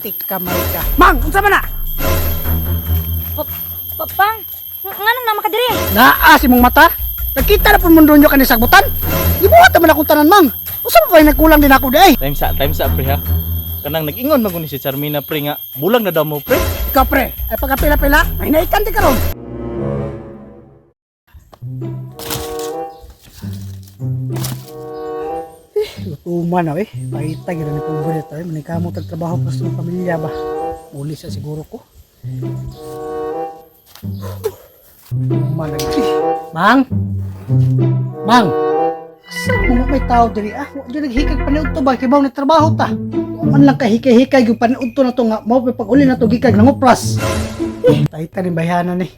Putik kamay ka. Mang, unsa man na? Pang, nganong naman ka diri? Naa si mong mata. Nakita na pud mundo nyo kani sagbutan. Gibuhat man akong tanan, Mang. Unsa pa ba nagkulang din ako di ay? Time sa pre ha. Kanang nag-ingon man ni si Charmina pre nga bulang na daw mo pre. Ikaw pre, ay pagkapila-pila, may naikan di karon. Eh, lutuman na eh. Paita gina ni pobre to eh. Maningkamot ang trabaho pa sa pamilya ba. Uli sa siguro ko. Lutuman na eh. Mang! Mang! Asa mo may tao diri ah? Wa jud naghikag paniud to ba? Kay baw trabaho ta. Wa man lang kahikay-hikay yung paniud to na to nga mao pag uli na to gikag nangupras. Eh, taita ni bayhana ni.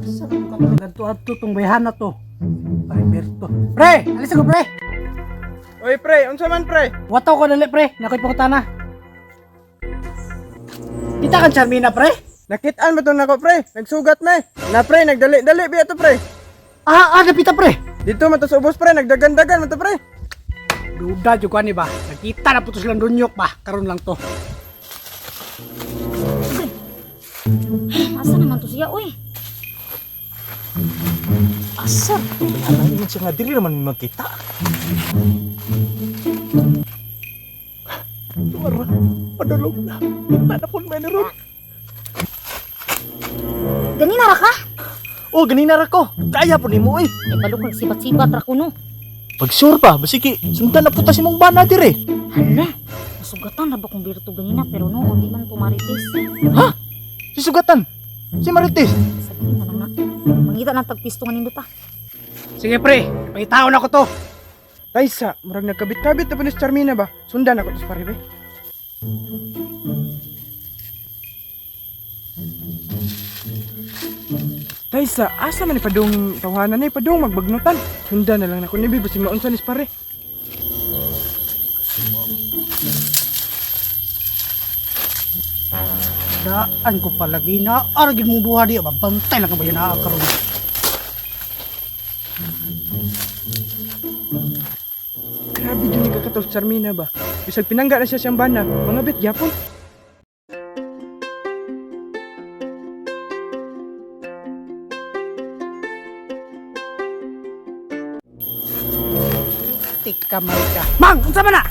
Asa mo ka to adto tong bayhana to? Pare Berto. Pre, alis ako pre. Oy pre, unsa man pre? Wataw ko dali pre, nakoy pangutana. Kita kan Charmina pre? Nakitaan ba to nako pre? Nagsugat me. Na pre, nagdali-dali biya to pre. Ah, ah, napita pre. Dito man to sa ubos pre, nagdagan-dagan man to pre. Duda jud ko ani ba? Nakita na puto silang dunyok ba? Karon lang to. Asa naman to siya, uy? Asa? Bayana ingon siya nga dili naman mi magkita. Tuara, padulong na. Kita na pud may ron. Ganina ra ka? Oh, ganina ra ko. Kaya po nimo oy. Ay balok kag sibat-sibat ra kuno. Pag sure ba, basiki, sundan na puta si mong bana dire. Hala, nasugatan na ba kung Berto ganina pero no, di man pumarites. Si sugatan. Si Marites. Sabihin na lang na. Mangita lang tagpisto nga nindot ah. Sige pre, ipangitaon ako to. Taysa, murag nagkabit-kabit na pa ni si Charmina ba? Sundan ako to sa pare be. Taysa, asa man ni padung tawanan ni padung magbagnutan. Sundan na lang nako ni be basin maunsa ni si pare. Daan ko palagi na aragin mong duha di ba bantay lang ka ba yan ah, karon. Grabe jud ni kakatol si Charmina ba. Bisag pinangga na siya siyang bana, mga bit gyapon. Tik kamay ka. Mang, unsa man na?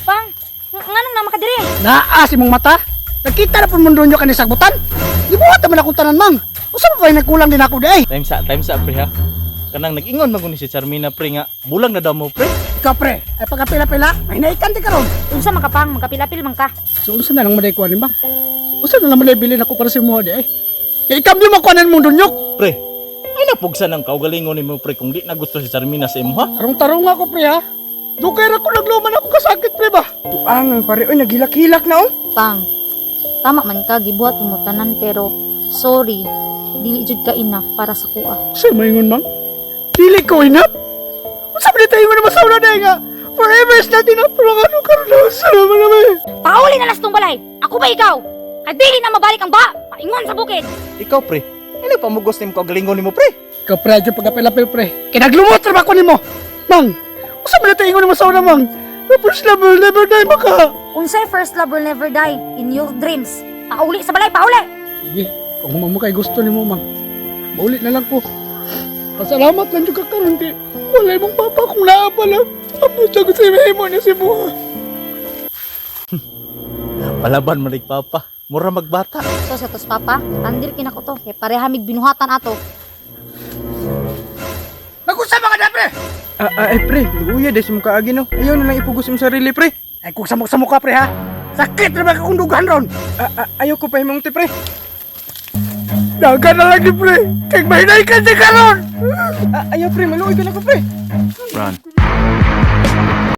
Pang, nganong naman ka diri? Naa si mong mata. Nakita na pud mundo nyo kani sagbutan. Gibuhat man akong tanan, Mang. Unsa pa ba nagkulang din ako di ay? Time sa pre ha. Kanang nag-ingon man ni si Charmina pre nga bulang na daw mo pre. Ikaw pre, ay pagkapila-pila, may naikan di karon. Unsa man ka pang, magkapilapil man ka. So unsa na lang maday kuan ni Mang? Unsa na lang maday bilin ako para sa imo di ay? Kay ikambyo mo kuanan mong dunyok. Pre, ay napugsan ang kaugalingon nimo pre kung di na gusto si Charmina sa imo ha. Tarong-tarong ako pre ha. Dugay ra ko nagluman ako kasakit pre ba. Buang ang pare oy naghilak-hilak na oh. Pang, tama man ka gibuhat mo tanan pero sorry, dili jud ka enough para sa kuha. Sa maingon Mang? Dili ko enough. Unsa man tayo na masaw na dai nga? Forever is not enough pero ano karon na unsa naman naman. Pauli na lastong balay. Ako ba ikaw? Kay dili na mabalik ang ba? Paingon sa bukid. Ikaw pre, ay nagpamugos nimo kaugalingon nimo pre. Ikaw pre, adyo pagkapilapil pre. Kinaglumot ra ba ko nimo? Mang, unsa man tayo ingon na masaw na Mang? The first love will never die maka. Unsay first love will never die in your dreams. Pauli sa balay, pauli. Sige, kung humamo kay gusto nimo Mang. Maulit na lang ko. Pasalamat lang jud ka karon kay walay mong papa kung naa pa lang. Abot lang ko sa imo na si Buha. Palaban man papa. Mura magbata. So sa tos papa, andir kinako to. Kay pareha mig binuhatan ato. Nagusa mga na pre. Ah, ah, ay pre, luya dai sa mukha agi no. Ayaw na lang ipugos imong sarili pre. Ay kung samok sa mukha pre ha. Sakit na ba akong dugahan ron? Ah, ah, ayaw ko pa himong ti pre. Dagan na lang ni pre. Kay mahinay ka di karon. Ah, ayaw pre, maluoy ka na ko pre. Run.